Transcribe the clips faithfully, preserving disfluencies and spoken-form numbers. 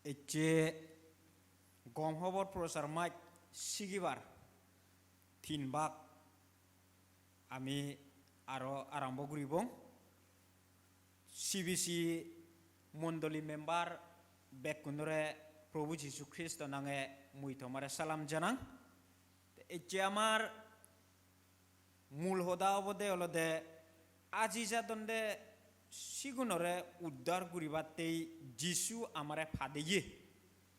Ecche gom hobor prosar maj sigibar tin bak ami aro arombo guribong. C B C mondoli member bekkunore Probu Jisu Kristo nange mui tomare salam janang. Te ecche amar mul hoda obode olode aji jadonde sigunore uddar guribattei Jisu amare padeye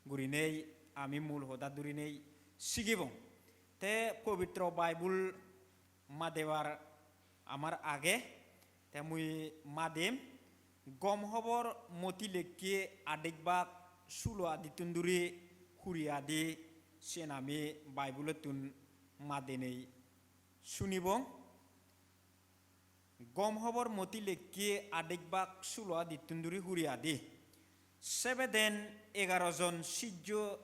gurinei ami mul hoda durinei sigibong. Te pobitro Bible madebar amar age, te mui madem. Gom hobor Moti lekke adej bak sulo adittun duri huri adi, siyen ami Bible-ottun madenei sunibong. Gom hobor Moti lekke adej bak sulo adittun duri huri adi. Sebeden egaro jon sijjo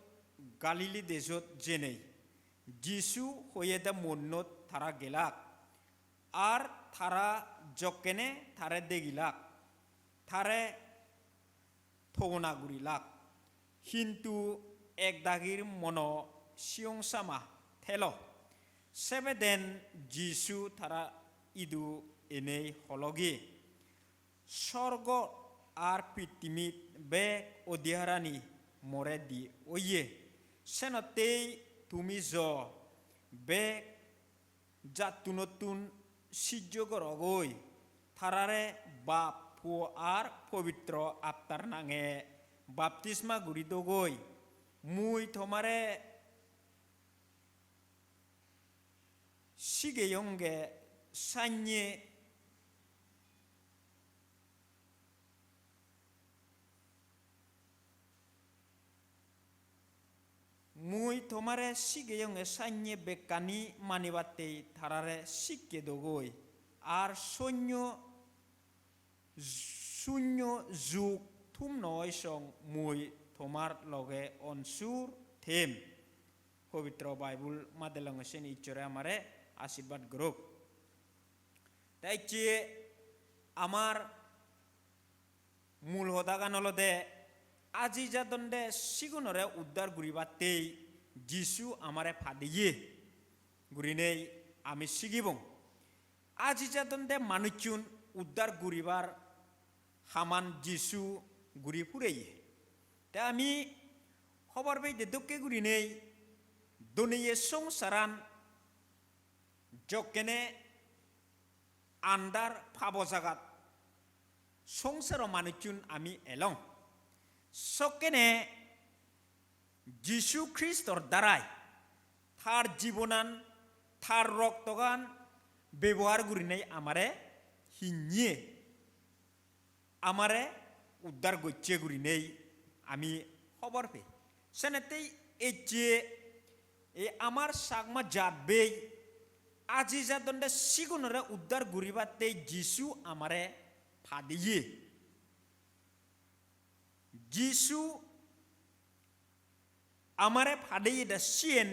Galili dejot jenei Jisu hoyede muonnot tara gelak. Ar tara jokkene tare degilak, tare togona gurilak. Hintu ek dagir mono siyong sama thelo. Sebeden Jisu tara idu enei hologi, "Sorgo ar pittimit bek odiharani more di oye. Senottei tumi jo bek jattunottun sijjo gorogoi, tarare Bap, Puo ar Pobitro Attar nange baptisma guri dogoi. Mui tomare sigeyonge sannye, mui tomare sigeyonge sannye bekkani manibattei tarare sikke dogoi. Ar sonyo sunyo jug thum no oi song mui tomar loge onsur them." Pobitro Bible madelonge seni Issore amare ashirbad gorok. Te ecche amar mul hodagan olode aji jadonde sigunore uddar guribattei Jisu amare padeye gurinei ami sigibong. Aji jadonde manuchun uddar guribar haman Jisu guri pureye. Te ami hobor peide dokke gurinei doneye songsaran jokkene andar pabo jagat songsaro manuchun ami elong. Sokkene Jisu Kristor darai tar jibonan, tar roktogan bebohar gurinei amare hinye amare uddar gocche gurinei ami hobor pei. Senettei ecche ei amar Chakma jatbei aji jadonde sigunore uddar guribattei Jisu amare padeye. Jisu amare padeye de siyen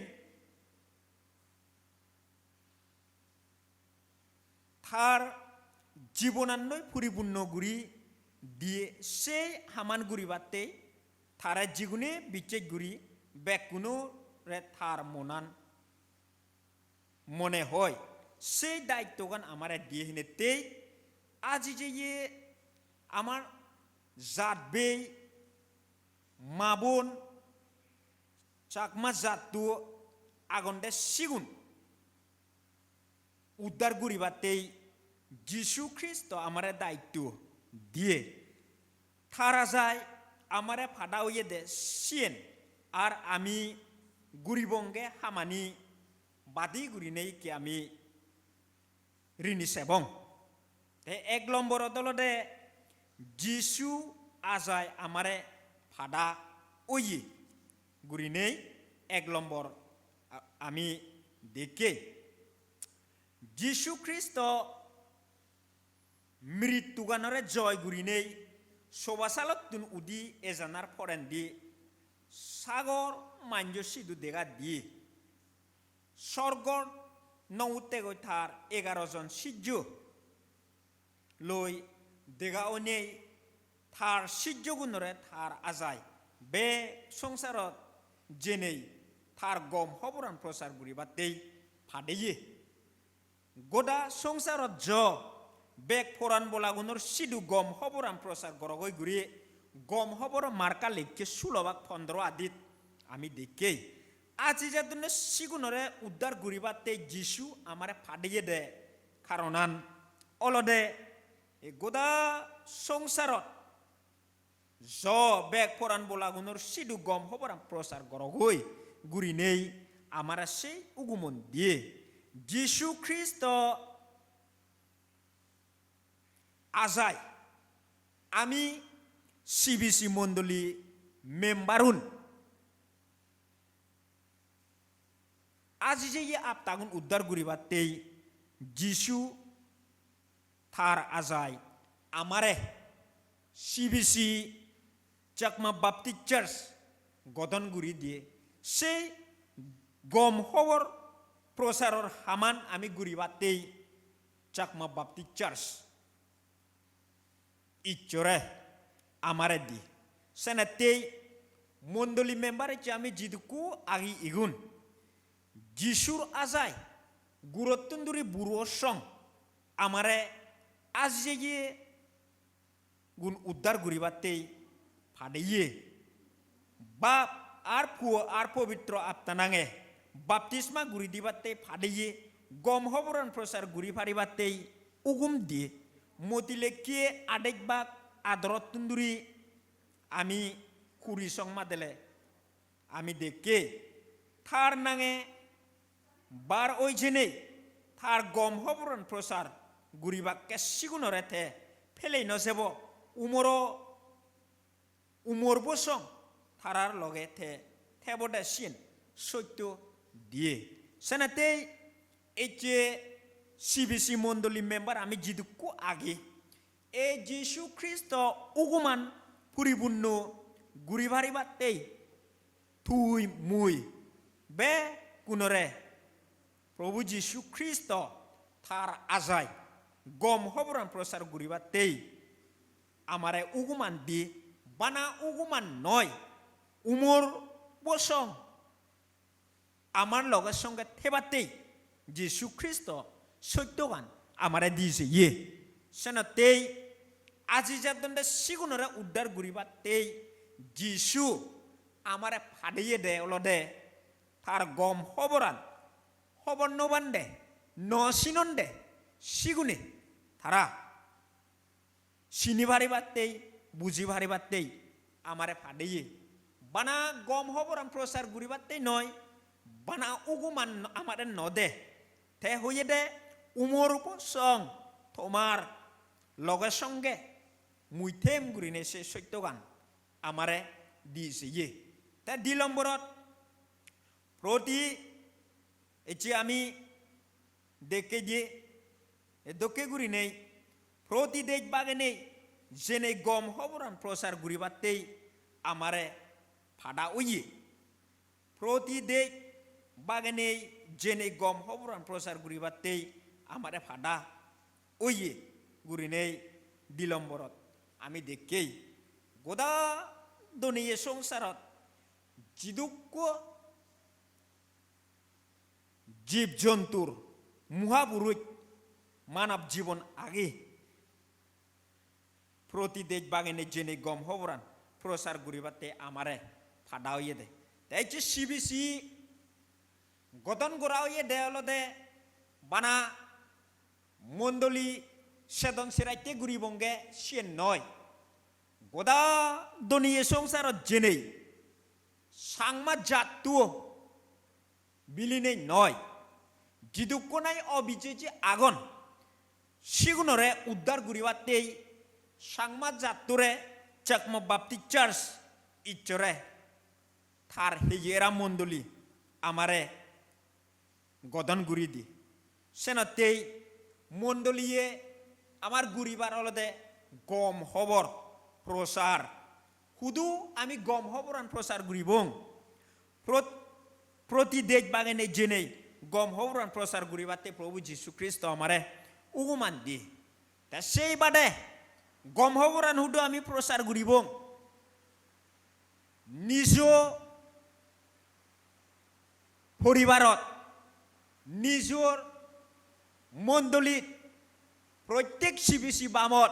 tar jibonannoi puripunno guri diye, sei haman guribattei tare jigune bicches guri bekkunore tar monan mone hoi, sei daittogan amare diye hinettei aji jeye amar jatbei mabon Chakma jatto agonde sigun uddar guribattei Jisu Kristo amare daitto diye. Tara jai amare pada oyede siyen ar ami guribonge hamani badi gurinei ikke ami rini sebong. Te ek lomborot olode Jisu ajai amare pada oye gurinei ek lombor a-, ami dekke. Jisu Kristo mrittuganore joi gurinei sobasalottun udi ejanar porendi sagor manjo sidu dega di. Sorgot no uttegoi tar egaro jon sijjo loi dega onei tar sijjogunore tar ajai bek songsarot jenei tar gom hoboran prosar guribattei padeye. Goda songsarot jo bek poran bolagunor sidu gom hoboran prosar gorogoi guri gom hoboro marka lekke sulo bak pondro adit ami dekkei. Aji jadonne sigunore uddar guribattei Jisu amare padeyede karonan olode e goda songsarot jo bek poran bolagunor sidu gom hoboran prosar gorogoi gurinei amare sei ugumon diye. Jisu Kristo ajai ami C B C mondoli membarun aji jeye aptagun uddar guribattei Jisu tar ajai amare C B C Chakma Baptist Church godon guri diye. Sei gom hobor prosaror haman ami guribattei Chakma Baptist Church Ijjore amare di. Senettei mondoli member icche ami jidukku agi igun Jisur ajai gurottun duri buro song amare ajeye gun uddar guribattei padeye. Bap ar Puo ar Pobitro Atta nange baptisma guri dibattei padeye, gom hoboran prosar guri paribattei ugum diye, moti lekkiye adej bak adorottun duri ami kuri song madele ami dekke tar nange bar oi jenei tar gom hoboran prosar guribakke sigunore te pelei no sebo, umoro umor bosong tarar loge te tebode siyen sotto diye. Senatei ecche C B C mondoli member ami jidukku agi, ei Jisu Kristo uguman puripunno guri paribattei tui mui begunore Probu Jisu Kristo tar ajai gom hoboran prosar guribattei amare uguman di, bana uguman noi, umor bosong amar loge songe thebattei Jisu Kristo sottogan amare di jeye. Senottei aji jadonde sigunore uddar guribattei Jisu amare padeyede olode tar gom hoboran hobor no pande, no sinonde, sigune tara sini paribattei, buji paribattei amare padeye. Bana gom hoboran prosar guribattei noi, bana uguman amare no de. Te hoyede umor bosong tomar loge songe mui them gurine se sottogan amare di jeye. Te di lomborot proti ecche ami dekke je e dokke gurinei proti dej bagenei jenei gom hoboran prosar guribattei amare pada oye. Proti dej bagenei jenei gom hoboran prosar guribattei amare pada oye gurinei di lomborot ami dekkei. Goda doniye songsarot jidukko jib jontur muhapuruj manob jibon age proti dej bagenei jenei gom hoboran prosar guribattei amare pada oyede. Te ecche C B C godon gora oyede olode bana mondoli sedon seratte guribonge siyen noi. Goda doniye songsarot jenei Changma jattuo bilinei noi, jidukko nahi obijiji agon, sigunore uddar guribattei Changma jattore Chakma Baptist Church Ijjore tar heye era mondoli amare godon guri di. Senottei mondoliye amar guribar olode gom hobor prosar. Hudu ami gom hoboran prosar guribong? Prot-, proti dej bagenei jenei gom hoboran prosar guribatte Probu Jisu Kristo amare uguman di. Te sei bade gom hoboran hudu ami prosar guribong? Nijo poribarot, nijor mondolit, prottek C B C bamot,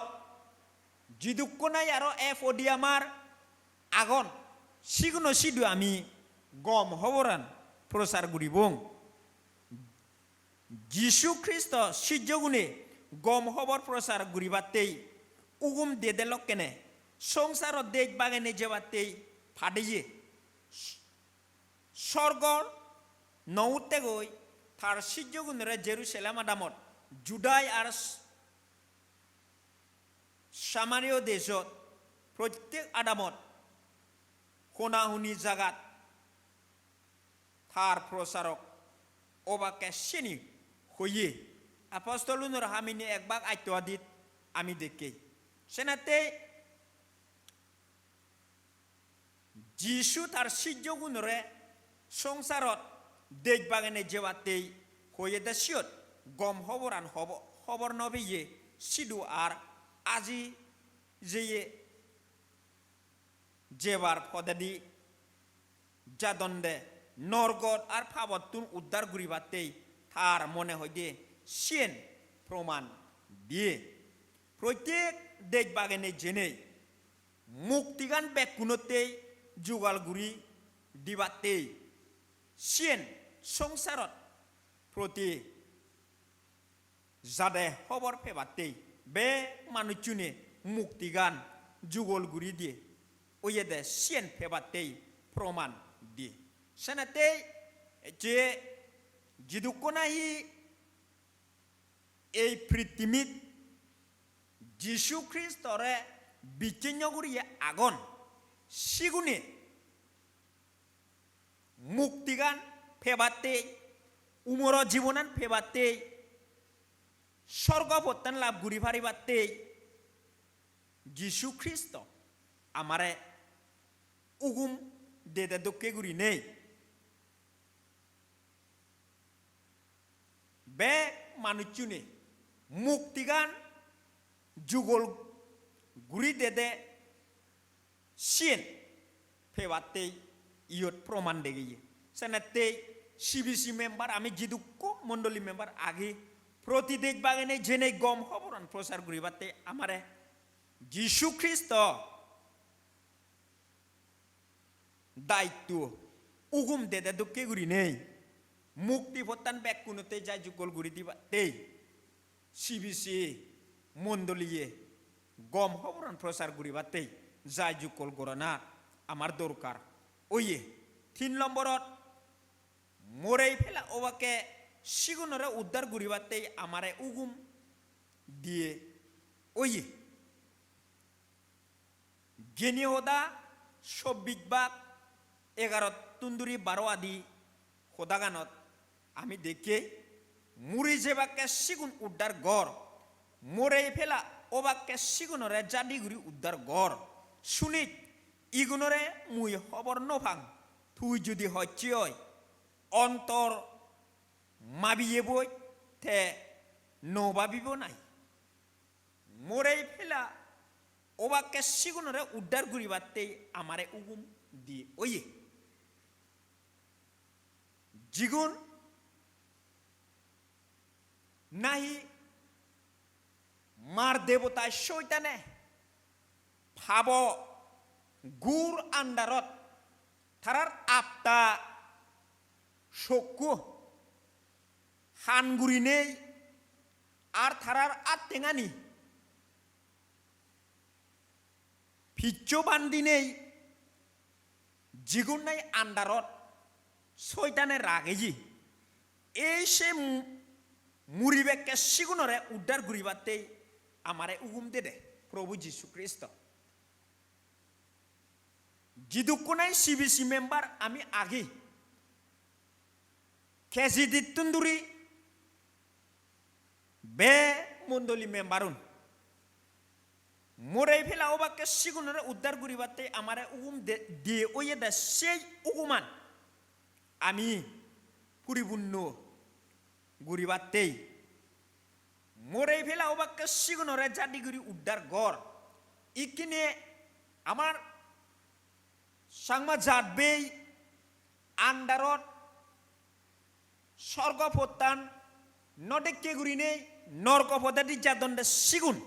jidukkun nahi aro ei podium-ar agon, siguno sidu ami gom hoboran prosar guribong. Jisu Kristo sijjogune gom hobor prosar guribattei ugum dede lokkene songsarot dej bagene jebattei padeye. Sorgor no uttegoi tar sijjogunore Jerusalem adamot, Judai ar Samario dejot, prottek adamot, honahuni jagat tar prosarok obakke sini hoye. Apostolunor Hamini ek bak atto adit ami dekkei. Senattei Jisu tar sijjogunore songsarot dej bagene jebattei hoyede siyot gom hoboran hobo-, hobor no peye sidu ar aji jeye jebar podedi jadonde norgot ar pabottun uddar guribattei tar mone hoide siyen proman diye. Prottek dej bagene jenei muktigan bekkunottei jugal guri dibattei siyen songsarot proti jade hobor pebattei bek manuchchune muktigan jugol guri diye oyede siyen pebattei proman diye. Senattei je jidukkun nahi ei prittimit Jisu Kristore bicchennyo guriye agon, sigune muktigan pebattei, umoro jibonan pebattei, sorgo pottan lab guri paribattei Jisu Kristo amare ugum dede dokke gurinei bek manuchchune muktigan jugol guri dede siyen pebattei iyot proman degeye. Senettei C B C member ami jidukko mondoli member agi, proti dej bagene jenei gom hoboran prosar guribattei amare Jisu Kristo daitto ugum dede dokke gurinei mukti pottan bekkunottei jai jukkol guri dibattei C B C mondoliye gom hoboran prosar guribattei jai jukkol gorana amar dorkar oye. Tin lomborot, morei pela obakke sigunore uddar guribattei amare ugum diye oye. Gini hoda sobbish bak egarottun duri baro adi hodaganot ami dekke, muri jebakke sigun uddar gor, morei pela obakke sigunore jadi guri uddar gor. Sunit, igunore mui hobor no pang, tui judi hocche oi, ontor mabiyeboi te no babibo nai? Morei pela obakke sigunore uddar guribattei amare ugum di oye. Jigun nahi mar debota Soitane pabo gur andarot tarar atta sokku han gurinei ar tarar attengani piccho bandinei jigun nahi andarot Soitane rageye, ei se mu-, muribekke sigunore uddar guribattei amare ugum dede Probu Jisu Kristo. Jidukko nahi C B C member ami agi, K G D-ttun duri be mondoli memberun morei pela obakke sigunore uddar guribattei amare ugum de-, diye oyede, sei uguman ami puripunno guribattei morei pela obakke sigunore jadi guri uddar gor. Ikkine amar Changma jat bei andarot sorgo pottan no dekke gurinei norgo podedi jadonde sigun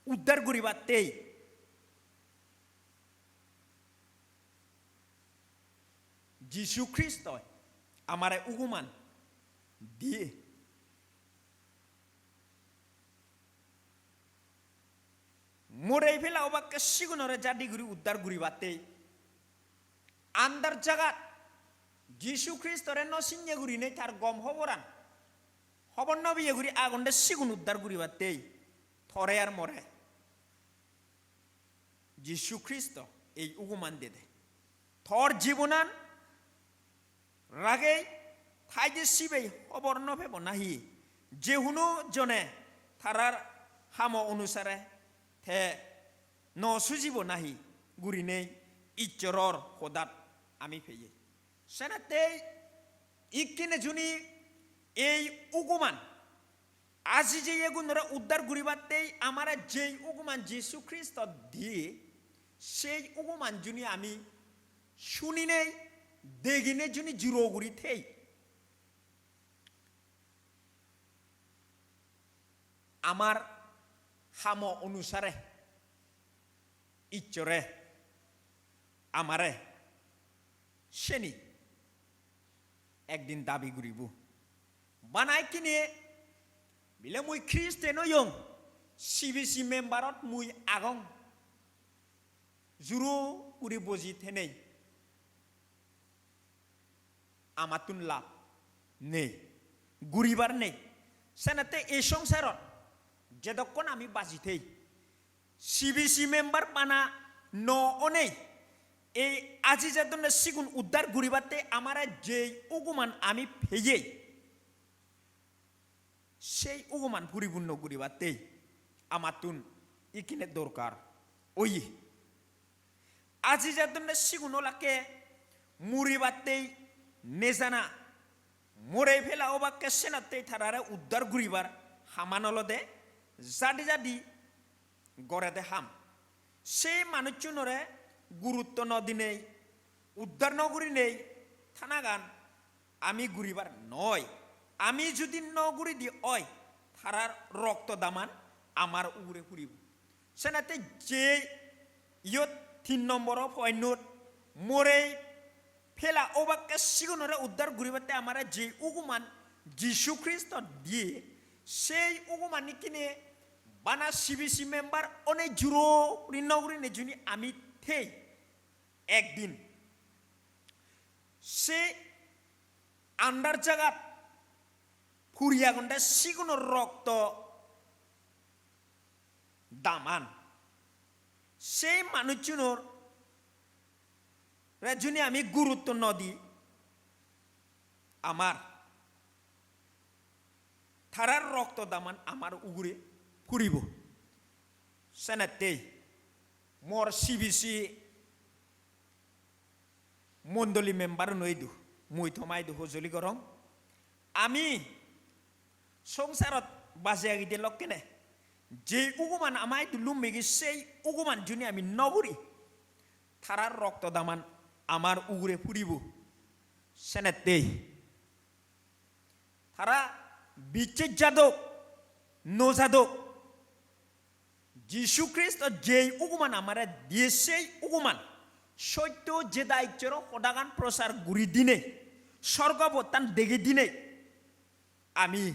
uddar guribattei Jisu Kristoi amare uguman diye. Morei pela obakke sigunore jadi guri uddar guribattei andar jagat Jisu Kristore no sinye gurinei tar gom hoboran hobor no peye guri agonde sigun uddar guribattei tore ar more Jisu Kristo ei uguman dede. Tor jibonan ragei thaide sibei hobor no pebo nahi? Je hono jone tarar hamo onusare te no sujibo nahi gurinei Ijjoror hodat ami peye. Senattei ikkine juni ei uguman aji jeyegunore uddar guribattei amare jei uguman Jisu Kristo diye, sei uguman juni ami suninei, deginei juni juro guri thei, amar hamo onusare Ijjore amare seni ekdin dabi guribo. Bana ikkine bile mui Christian oyong, C B C memberot mui agong, juro guri boji thenei amattun lab nei, guribar nei. Senatte ei songsarot jedokkon ami baji thei, C B C member bana no onei, ei aji jadonde sigun uddar guribatte amare jei uguman ami peyei, sei uguman puripunno guribattei amattun ikkine dorkar oye. Aji jadonde sigun olakke muribattei nejana, morei pela obakke senattei tarare uddar guribar haman olode jadi jadi gorede ham. Sei manuchunore gurutto no dinei, uddar no gurinei thanagan ami guribar noi. Ami judi no guridi oi, tarar rokto daman amar ugure puribo. Senatte je iyot tin nomboro pointot morei pela obakke sigunore uddar guribatte amare je uguman Jisu Kristo diye, sei uguman ikkine bana C B C member onei juro guri no gurinei juni ami thei ekdin se andar jagat puri agonde sigunor rokto daman, sei manuchunor re juni ami gurutto no di, amar tarar rokto daman amar ugure puribo. Senattei mor C B C mondoli member-uno idu, mui toma idu hojoli gorong. Ami songsarot baji agide lokkene jei uguman ama idu lummegi sei uguman juni ami no guri, tarar rokto daman amar ugure puribo. Senattei tara bicches jadok, no jadok, Jisu Kristo jei uguman amare diye sei uguman sotto jeda Ijjoro hodagan prosar guri dinei, sorgo pottan degei dinei ami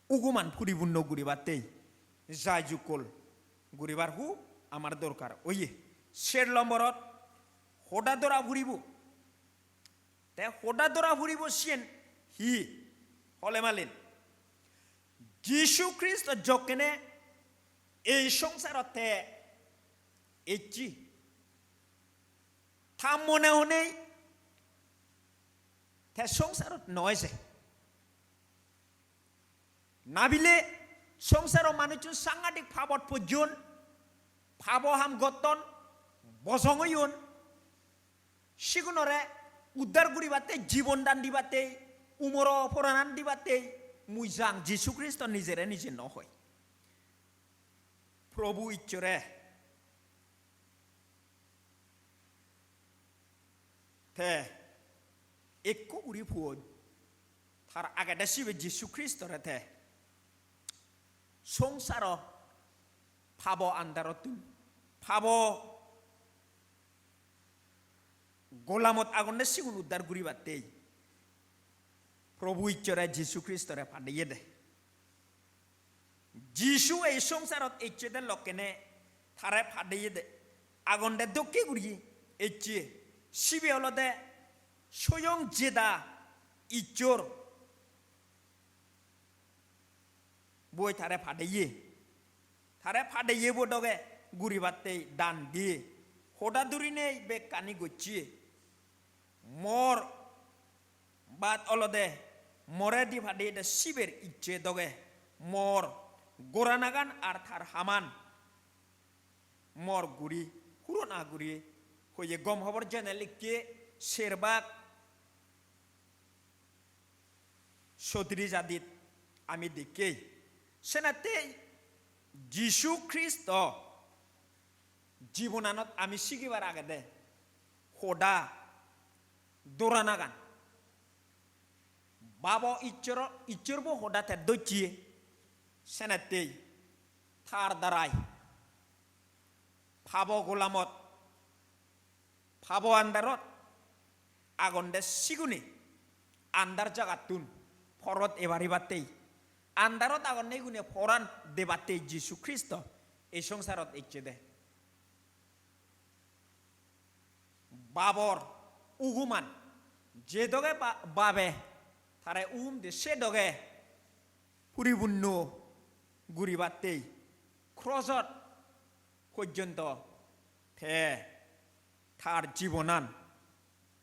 uguman puripunno guribattei jai jukkol guribar hub amar dorkar oye. Ser lomborot hoda dora puribo. Te hoda dora puribo siyen hi? Hole malen Jisu Kristo jokkene ei songsarot te ecche, ta mone honei te songsarot no eje. Nabile songsaro manuchun sangadik pabot pojjon, pabo ham gotton, bojong oyon. Sigunore uddar guribatte, jibon dan dibatte, umoro poranan dibatte mui jang, Jisu Kristo nijere nije no hoi. Probu Ijjore Te ekko guri puon tar agede sibe Jisu Kristore te songsaro pabo andarottun, pabo golamot agonde sigun uddar guribattei Probu Issore Jisu Kristore padeyede. Jisu ei songsarot ecchede lokkene tare padeyede, agonde dokke guri ecche. Sibe olode soyong jeda Issor boi tare padeye. Tare padeyebo doge guribattei dan diye. Hoda durinei bekkani gocche. Mor bat olode more di padeyede siber icche doge mor goranagan ar tar haman mor guri purona guri hoye. Gom hobor channel ikke serbak sotiri jadit ami dekkei. Senattei Jisu Kristo jibonanot ami sigibar agede hoda doranagan. Babo Issoro, Issorbo hoda te docche, senattei tar darai pabo golamot, pabo andarot agonde sigune andar jagattun porot ebaribattei, andarot agonde igune poran debattei Jisu Kristo ei songsarot ecchede. Babor uguman je doge ba-, babe tare ugum de se doge puripunno guribattei krosot pojjonto te tar jibonan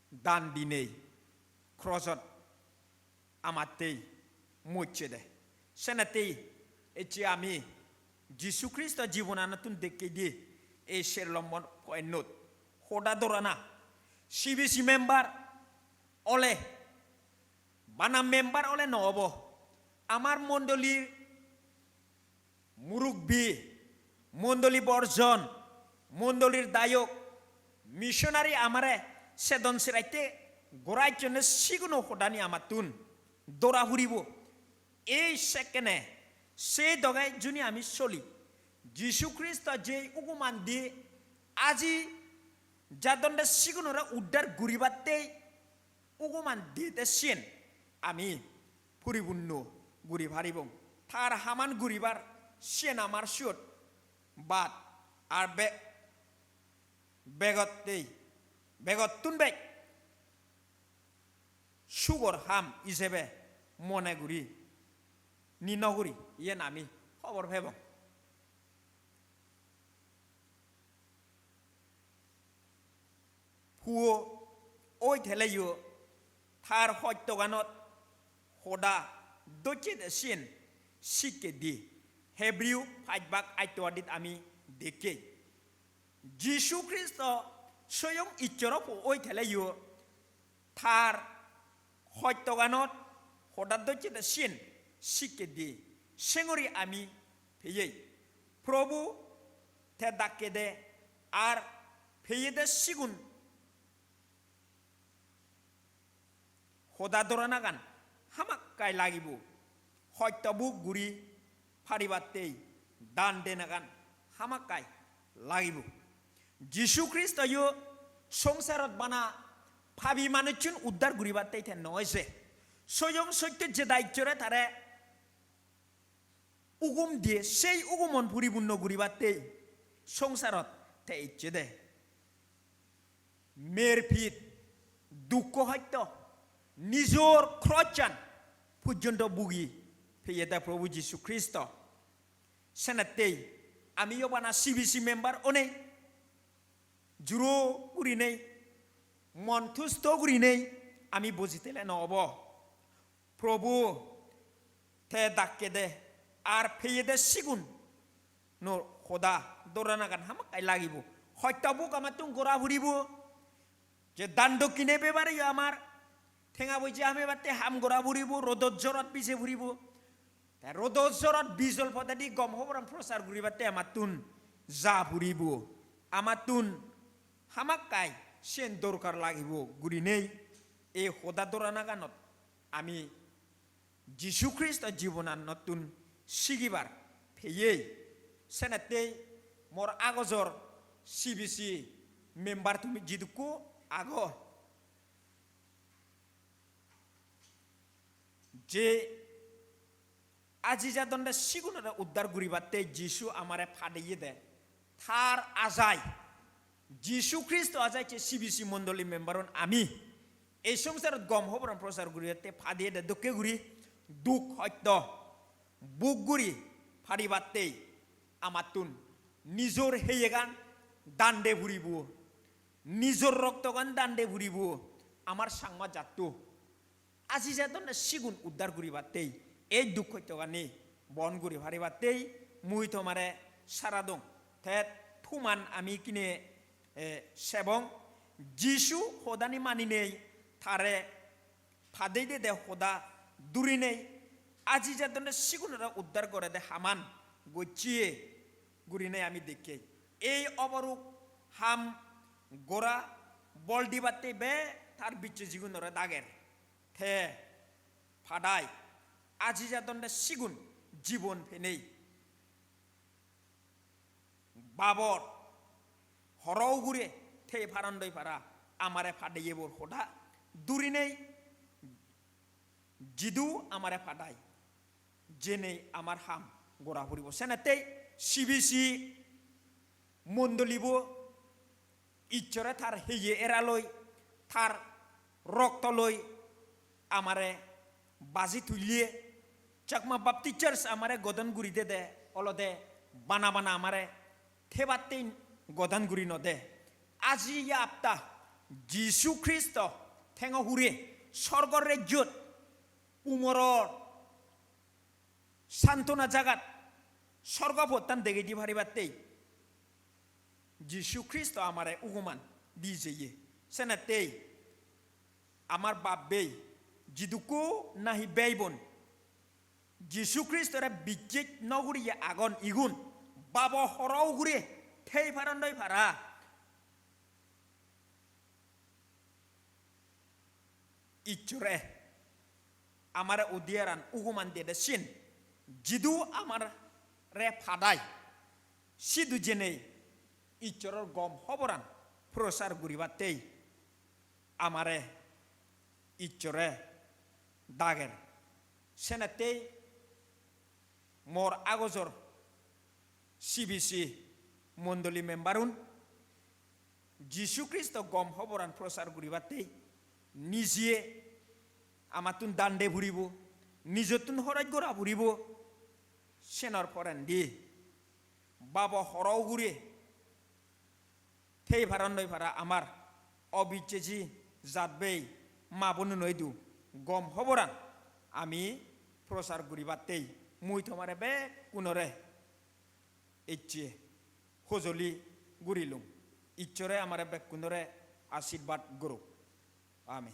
dan dinei krosot amattei mocchede. Senettei ecche ami Jisu Kristo jibonanottun dekkei di ei ser lombor poennot hoda dorana. C B C member ole, bana member ole no obo. Amar mondolir murubbi, mondoli borjon, mondolir dayok, missionary amare sedon seraite gorajjonne siguno hodani amattun dora puribo. Ei sekkene se doge juni ami soli. Jisu Kristo jei uguman di aji jadonde sigunore uddar guribattei uguman dide siyen ami puripunno guri paribong. Tar haman guribar siyen amar siyot bad ar be-, begottei, begottun bej sugor ham ijebe mone guri ni no guri, iyen ami hobor pebong. Puo oi teleyo tar hottoganot hoda docche de siyen sikke di. Hebrew paj bak atto adit ami dekkei. Jisu Kristo soyong Issoro puo oi teleyo tar hottoganot hoda docche de siyen sikke di, sengori ami peyei. Probu te dakkede ar peyede sigun hoda doranagan hamakkai lagibo. Hotto buk guri paribattei dan denagan hamakkai lagibo. Jisu Kristoyo songsarot bana pabi manuchun uddar guribattei te no ejje. Soyong sotto jeda Issore tare ugum diye, sei ugumon puripunno guribattei songsarot te ejjede. Merpit, dukko hotto, nijor krossan pojjonto bugi peyede Probu Jisu Kristo. Senettei amiyo bana C B C member onei, juro gurinei, mon tusto gurinei ami boji tele no obo. Probu te dakkede ar peyede sigun nor hoda doranagan hamakkai lagibo. Hotto buk amattun gora puribo. Je dan dokkine bebare yo amar tenga boije hamebatte ham gora puribo, rodot jorot bije puribo. Te rodot jorot bijol podedi gom hoboran prosar guribatte amattun ja puribo. Amattun hamakkai siyen dorkar lagibo gurinei ei hoda doranaganot ami Jisu Kristo jibonanottun sigibar peyei. Senettei mor agojor C B C member tumi jidukko ago, je aji jadonde sigunore uddar guribatte Jisu amare padeyede. Tar ajai, Jisu Kristo ajai je C B C mondoli memberun ami ei songsarot gom hoboran prosar guribatte padeyede dokke guri duk hosto buk guri paribattei amattun nijor heyegan dande puribo, nijor roktogan dande puribo, amar Changma jatto. Aji jadonde sigun uddar guribattei, ei duk hottogani bon guri paribattei mui tomare sara dong. Te tuman ami kine, eh, sebong, Jisu hodani maninei, tare padei dede hoda durinei, aji jadonde sigunore uddar gorede haman gocchiye gurinei ami dekkei. Ei oboruk ham gora bol dibatte be tar bicche jigunore dager. Te padai aji jadonde sigun jibon penei babor horo ugure thei parandoi para amare padeyebor hoda durinei jidu amare padai jenei amar ham gora puribo. Senettei C B C mondolibo Issore tar heye eraloi, tar roktoloi amare baji tuliye. Chakma Baptist Church amare godon guri dede olode bana bana amare thebattei godon guri no de. Aji yapta Jisu Kristo thengo hure sorgor rejjot umoror santona jagat sorgo pottan degei di paribattei Jisu Kristo amare uguman di jeye. Senettei amar bap bei jidukko nahi bei bon Jisu Kristore bijjej no guriye agon igun babo horo ugure thei parandoi para. Issore amare udiyaran uguman dede sin jidu amare padai sidu jenei Issoror gom hoboran prosar guribattei amare Issore dager. Senettei mor agojor C B C mondoli memberun Jisu Kristo gom hoboran prosar guribattei nije amattun dande puribo, nijottun horoj gora puribo, senor porendi babo horo ugure thei parandoi para amar obijjeji jatbei ma bonunoi du gom hoboran ami prosar guribattei mui tomare bekkunore ecche hojoli gurilung. Issore amare bekkunore ashirbad gorok. Amen.